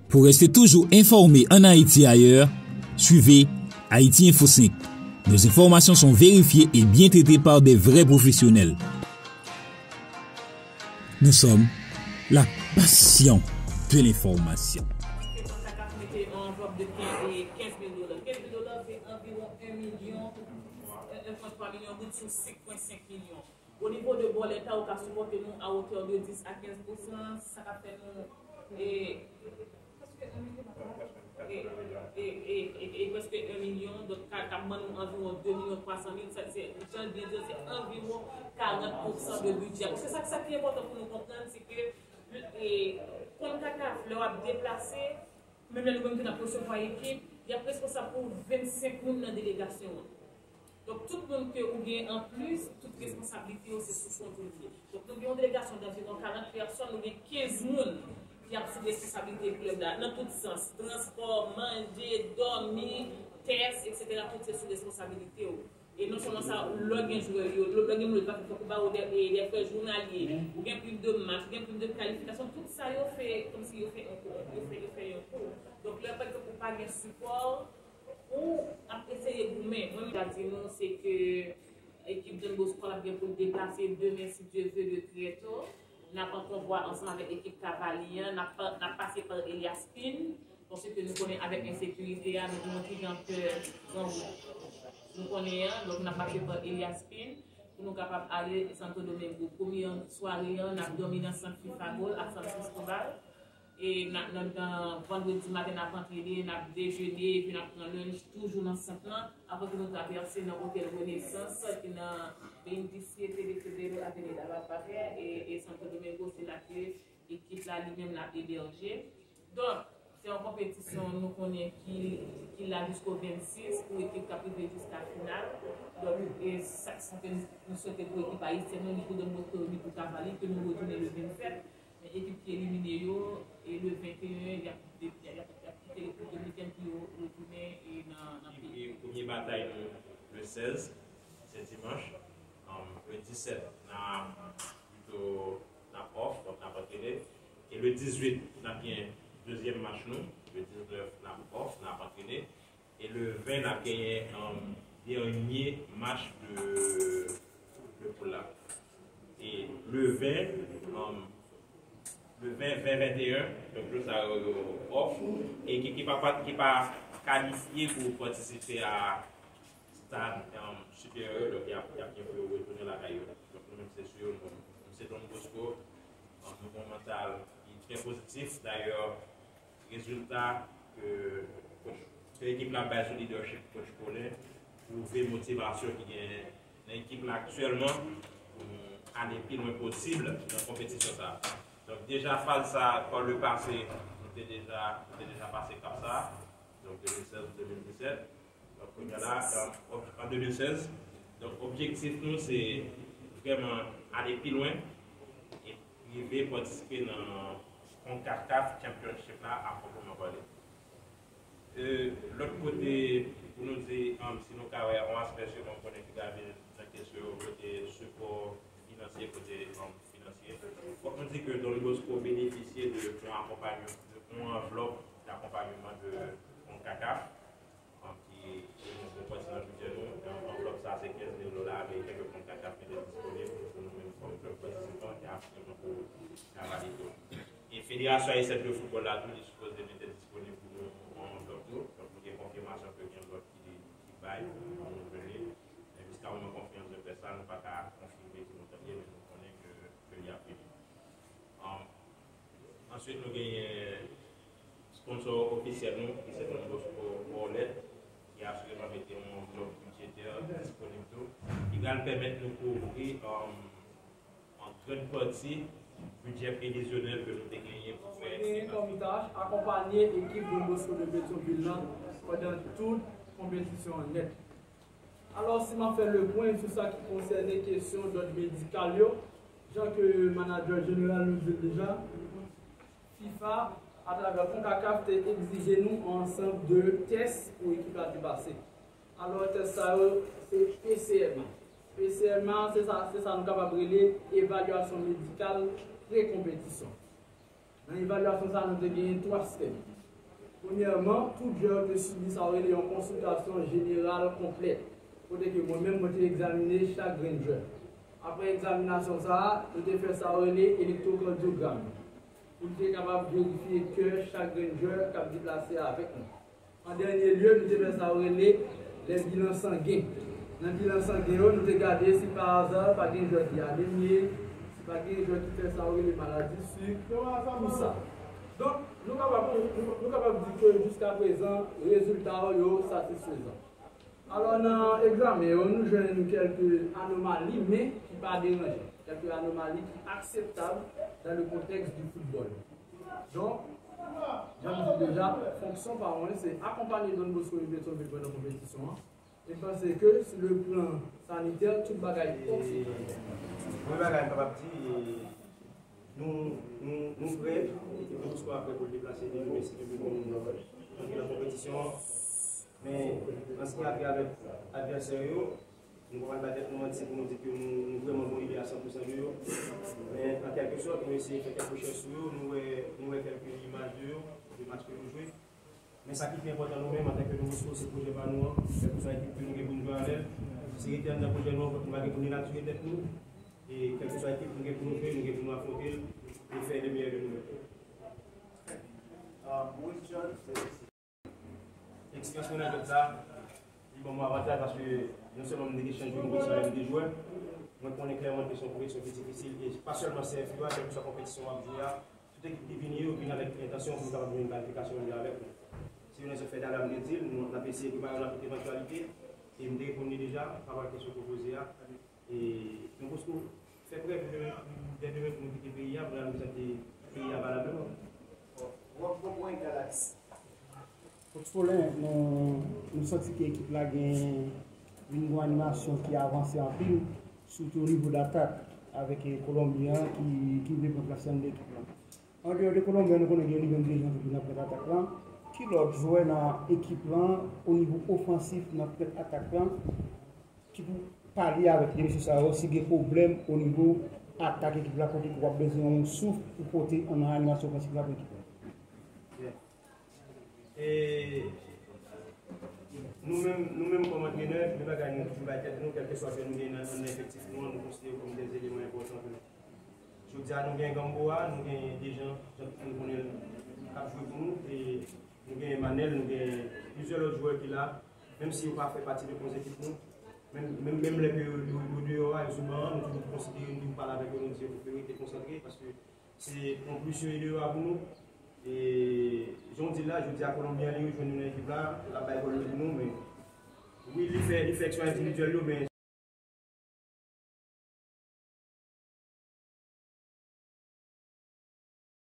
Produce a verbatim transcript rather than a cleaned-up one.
Pour rester toujours informé en Haïti et ailleurs, suivez Haïti Info cinq. Nos informations sont vérifiées et bien traitées par des vrais professionnels. Nous sommes la passion de l'information. Paske Concacaf mete yon anvlòp de kenz mil dola. Kenz mil dola, se anviwon yon milyon, un point trois milyon goud sou senk pwen senk milyon. O nivo de bòlèt la, ou ka sipòte nou a otè de dis a kenz pousan, sa ka fè nou, e, e, e, e, e, e prèske yon milyon, donk ka, ka ban nou anviwon de milyon twa san mil, sa, se, jan l byen di, se anviwon karant pousan de bidjè. Paske sa, sa ki enpòtan pou nou konprann, se ke, e, Concacaf, lè w ap deplase, menm lè nou menm ki n ap resevwa ekip, y ap responsab pou vennsenk moun nan delegasyon an. Donk, tout moun ke ou gen anplis, tout responsablite yo se sou kont ou li ye. Donk, nou gen yon delegasyon d'anviwon karant pèsòn, nou gen kenz moun ki ap sou responsablite klèb la, nan tout sans. Transpò, manje, dòmi, tès, etsetera, tout se sou responsablite w. E non sèlman sa, lè gen jwè yo, lè gen moun yo pa fè, fòk ou ba yo de, de frè jounalye, ou gen prim de match, ou gen prim de kalifikasyon, tout sa yo fè, kòmsi yo fè yon kou, yo fè, yo fè yon kou. Donk, lè, pa egzanp, ou pa gen sipò, ou ap eseye goumen. Mwen, m ka di nou, se ke ekip Don Bosco ap gen pou l deplase demen, si Dye vle, de Trèto. N ap an konvwa ansanm avèk ekip Kavali an, n ap pa, n ap pase pa Elias Pin, paske nou konnen avèk ensekirite a, nou gen yon ti jan pè gran wout. Nou konnen an, donk n ap pase pa Elias Pin pou nou kapab ale Santo Domingo. Premye sware an, n ap dòmi nan sant FIFA Gold ak San Cristobal. E n ap, nan, nan, vandredi maten, n ap antrene, n ap dejene, epi n ap pran lunch toujou nan sant lan, avan ke nou travèse nan otèl Renaissance, ki nan veintisiete de Febrero Avenida Las Barrias, e, e Santo Domingo, se la ke ekip la li menm l ap ebèje. Donk, se yon konpetisyon nou konnen ki, ki la jisko vennsis pou ekip k ap rive jiska final. Donk, e sa, sa ke nou swete pou ekip ayisyèn nou, ni pou Don Bosco, ni pou Kavali, ke nou retounen le vennsèt. Men ekip ki elimine yo, e le venteyen, y ap, y ap, y ap, y ap kite Repiblik Dominikèn pou yo retounen, e nan, nan peyi. E premye batay nou le sèz, se dimanch. Um, le disèt, n a, pito, n ap off, donk n ap antrene. E le dizuit, n ap gen dezyèm match nou. Le diznèf, n ap off, n ap antrene. E le ven, n ap genyen, um, dènye match de, de poul la. E le ven, um, le ven, ven, venteyen, donk, jou sa yo, yo off. E ki, ki pa, pa, ki pa kalifye pou patisipe a stad, um, siperyè yo, donk, y ap, y ap gen pou yo retounen lakay yo. Donk, nou menm, se si nou, nou se Don Bosco, um, nou gen yon mantal ki trè pozitif. Dayè, rezilta ke, ke ekip la bay sou lidèchip coach Paulin pwouve motivasyon ki gen nan ekip la aktyèlman pou nou ale pi lwen posib nan konpetisyon sa a. Donk, deja faz sa a, pa le pase, nou te deja, nou te deja pase kap sa a. Donk, de mil sèz pou de mil disèt. Donk, kounye a la, an, an de mil sèz, donk, objektif nou, se vrèman ale pi lwen e rive patisipe nan Concacaf Championship la, a pwopwoman pale. E, lòt kote, pou nou di, an, si nou ka wè yon aspè sèlman, m konnen ki gravi nan kesyon kote sipò finansye, kote, an, finansye. Fòk nou di ke Don Bosco benefisye de yon akonpayman, de yon anvlòp d'akonpayman de Concacaf, an, ki, ki nou pwopòze nan bidjè nou. Anvlòp sa, se kenz mil dola ameriken ke Concacaf mete disponib pou nou menm kòm klèb patisipan e aktyèlman pou Kavali tou. E Federasyon Ayisyèn de Foutbòl la tou, li sipoze mete disponib pou nou yon anvlòp tou. Donk, nou gen konfimasyon ke gen lòt ki, ki bay pou nou jwenn li. Men jiska moman konferans de près la, nou pa ka konfime ki montan li ye, men nou konnen ke, ke li ap vini. An, answit, nou genyen sponsò ofisyèl nou, ki se Don Bosco Wallet, ki asireman mete yon anvlòp bidjetè disponib tou, ki pral pèmèt nou kouvri, an, an grann pati bidjè previzyonèl ke nou te genyen pou fè. Mwen genyen kòm tach akonpanye ekip Don Bosco de Petyonvil la pandan tout konpetisyon an nèt. Alò, si m ap fè le pwen sou sa ki konsène kesyon dòd medikal yo, jan ke manadjè jeneral nou di l deja, fifa, atravè Concacaf, te egzije nou yon ansanm de tès pou ekip la te pase. Alò, tès sa yo, se P C M A. P C M A, se sa, se sa nou kapab rele evalyasyon medikal pre-konpetisyon. Nan evalyasyon sa a, nou te genyen twa stèp. Premyèman, tout jwè yo te sibi sa yo rele yon konsiltasyon jeneral konplèt, kote ke mwen menm, mwen te egzamine chak grenn jwè. Apre egzaminasyon sa a, nou te fè sa yo rele elektwokadyogram, pou n te kapab verifye kè chak grenn jwè k ap deplase avèk nou. An dènye lye, nou te fè sa yo rele lè bilan sangen. Nan bilan sangen yo, nou te gade si pa aza pa gen jwè ki anemye, si pa gen jwè ki fè sa yo rele maladi sik, tou sa. Donk, nou kapab, nou, nou kapab di ke jiska prezan, rezilta yo, yo satisfezan. Alò, nan egzamen yo, nou jwenn kèlke anomali, men ki pa deranje. Kèlke anomali ki akseptab dans le contexte du football. Donk, jan m di deja, fonksyon pa mwen, se akonpanye Don Bosco e Petyonvil pandan konpetisyon an. E m panse ke, sou le plan sanitè, tout bagay posib. Premye bagay m kapab di, nou, nou, nou prè, ekip Don Bosco a prè pou l deplase demen, si Bondye vle, pou nou antre nan konpetisyon an. Men, an se ki a trè avèk advèsè yo, nou pa pral bay tèt nou manti pou nou di ke nou, nou vrèman gon ide a san pou san de yo. Men, an kèlke sòt, nou eseye fè kèk rechèch sou yo, nou wè, nou wè kèlke imaj de yo, de match ke nou jwe. Men sa ki pi enpòtan nou menm, antanke Don Bosco, se pwojè pa nou an, kèlkeswa ekip ke nou gen pou nou jwe avè l. Se rete anndan pwojè nou an, fòk nou pa gen pou denatire tèt nou. E kèlkeswa ekip nou gen pou nou jwe, nou gen pou nou afwonte l e fè le meyè de nou menm. Eksperyans mwen nan klèb sa, li ban mwen avantaj paske non sèlman m te gen chans jwe konpetisyon avèk de jwè, mwen konnen klèman ke se yon konpetisyon ki difisil, e pa sèlman C F U a, kèlkeswa konpetisyon w ap jwe a, tout ekip ki vini yo vin avèk entansyon pou yo kapab jwenn kalifikasyon yo avèk nou. Se youn nan zafè talè a m te di l, nou, n ap eseye prepare nou a tout evantyalite, e m te reponn li deja, pa rapò ak kesyon ke w poze a. E nou poko fè prèv de, de, de, pou nou kite peyi a, pou n al reprezante peyi a valableman. Coach Paulin, nou, nou santi ke ekip la gen vin gon animasyon ki avanse anpil, sitou o nivo datak, avèk, eh, Kolonbyen an ki, ki vle pran plas nan ekip la. Andeyò de Kolonbyen an, nou konnen gen Olivier Dejean tou ki nan pòt atak lan. Ki lòt jwè nan ekip lan, o nivo ofansif, nan pòt atak lan, ki pou pale avèk de mesye sa yo, si gen pwoblèm o nivo atak ekip la, kote ke w ap bezwen yon souf pou pote nan animasyon ofansif la pou ekip la? E nou menm, nou menm kòm antrenè, premye bagay nou toujou bay tèt nou, kèlkeswa jwè nou gen nan, nan efektif nou an, nou konsidere yo kòm de eleman enpòtan pou nou. Jodi a, nou gen Gamboa, nou gen Dejan, jan nou konnen l, k ap jwe pou nou, e nou gen Manèl, nou gen plizyè lòt jwè ki la, menm si yo pa fè pati de onz ekip nou, menm, menm, menm lè ke yo, yo, yo deyò a, yo sou ban an, nou toujou konsidere, nou toujou pale avèk yo, nou di yo pou yo rete konsantre, paske se yon plis yo ye deyò a pou nou. E jan w di l la, jodi a Kolonbyen an, li rejwenn nou nan ekip la, l ap bay gòl yo pou nou, men wi, li fè, li fè eksplwa endividyèl yo, men